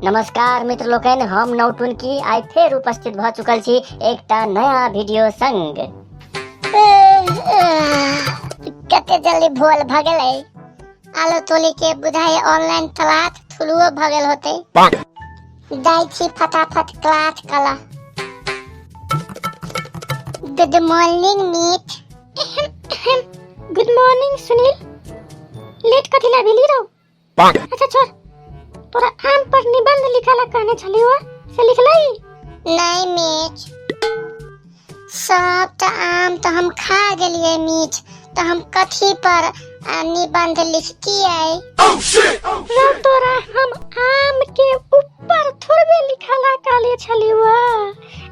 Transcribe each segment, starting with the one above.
नमस्कार मित्र लोकनि, हम नौटुनकी आइ फेर उपस्थित भऽ चुकल छी एकटा नया वीडियो संग। कते जल्दी भोल भऽ गेलै। आलू तोली के बुझाइ ऑनलाइन क्लास थुलुओ भऽ गेल होतै। जाइ छी फटाफट क्लास कला। गुड मॉर्निंग मीत। गुड मॉर्निंग सुनील, लेट कथी ला भेली रहो? अच्छा छोड़, तोरा आम पर निबंध लिखला कहने छलियो से लिखलई? नहीं मीत, सब तऽ आम तऽ हम खा गेलियै मीत, तऽ हम कथी पर निबंध लिखतियै? रौ तोरा हम आम के ऊपर थोड़बे लिखला कहले छलियो,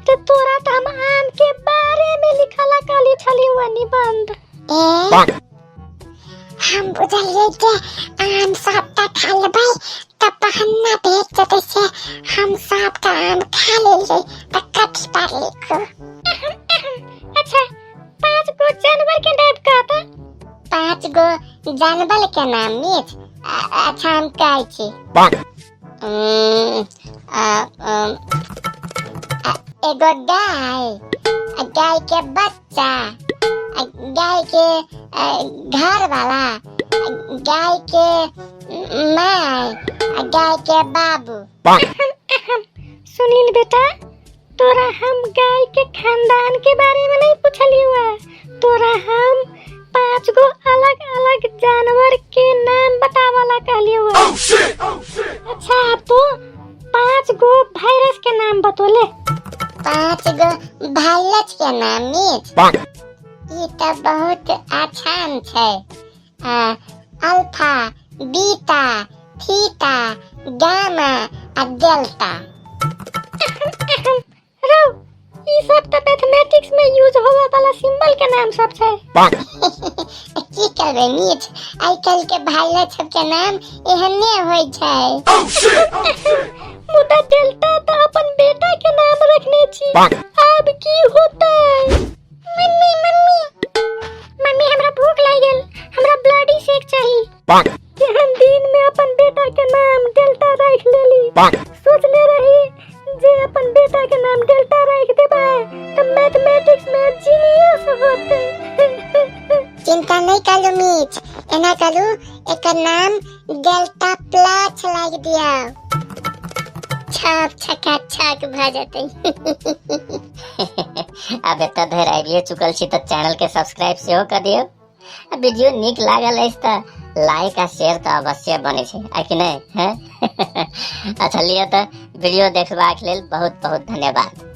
तो तोरा तऽ हम आम के बारे में लिखला कहले छलियो निबंध। ए हम बुझलियै जे आम सबटा खा लेबै तऽ बहाना भेट जेतै, से हम सबटा आम खा लेलियै तऽ कथी पर लिखू? अच्छा 5 गो जानवर के नाम कहता। 5 गो जानवर के नाम मीत? अच्छा हम कहै छी। एगो गाय, गाय के बच्चा, गाय के घर वाला, गाय के माय, गाय के बाबू। सुनील बेटा, तोरा हम गाय के खानदान के बारे में नहीं पूछलियो है, तोरा हम 5 गो अलग अलग जानवर के नाम बतावाला कहलियो है। अच्छा अब तो 5 गो वायरस के नाम बतोले। 5 गो वायरस के नाम मीत? ई तऽ बहुत आसान छै। अल्फा, बीटा, थीटा, गामा आ डेल्टा। रौ, ई सब तऽ मैथमेटिक्स में यूज होवे वाला सिंबल के नाम सब छै। की करबै मीत, आइ काल्हि के वायरस सब के नाम एहने होइ छै। मुदा डेल्टा तऽ अपन बेटा के नाम रखने छी, आब की होतै? मम्मी मम्मी मम्मी, हमरा भूख लागि गेल, हमरा ब्लडी शेक चाही। केहन दिन में अपन बेटा के नाम डेल्टा राखि लेली। सोचले रही जे अपन बेटा के नाम डेल्टा राखि देबै तऽ मैथमेटिक्स में जीनियस होतै। चिंता नहीं करू मीत, एना करू एकर नाम डेल्टा प्लस लागि दियौ, छप छका छक भऽ जेतै। आब एतऽ धरि आबिए चुकल छी तऽ चैनल के सब्सक्राइब सेहो कऽ दियौ, आ वीडियो नीक लागल अछि तऽ लाइक आ शेयर तऽ अवश्य बनै छै, आ कि नहि? हैं? अच्छा लिअ तऽ वीडियो देखबाक लेल बहुत बहुत धन्यवाद।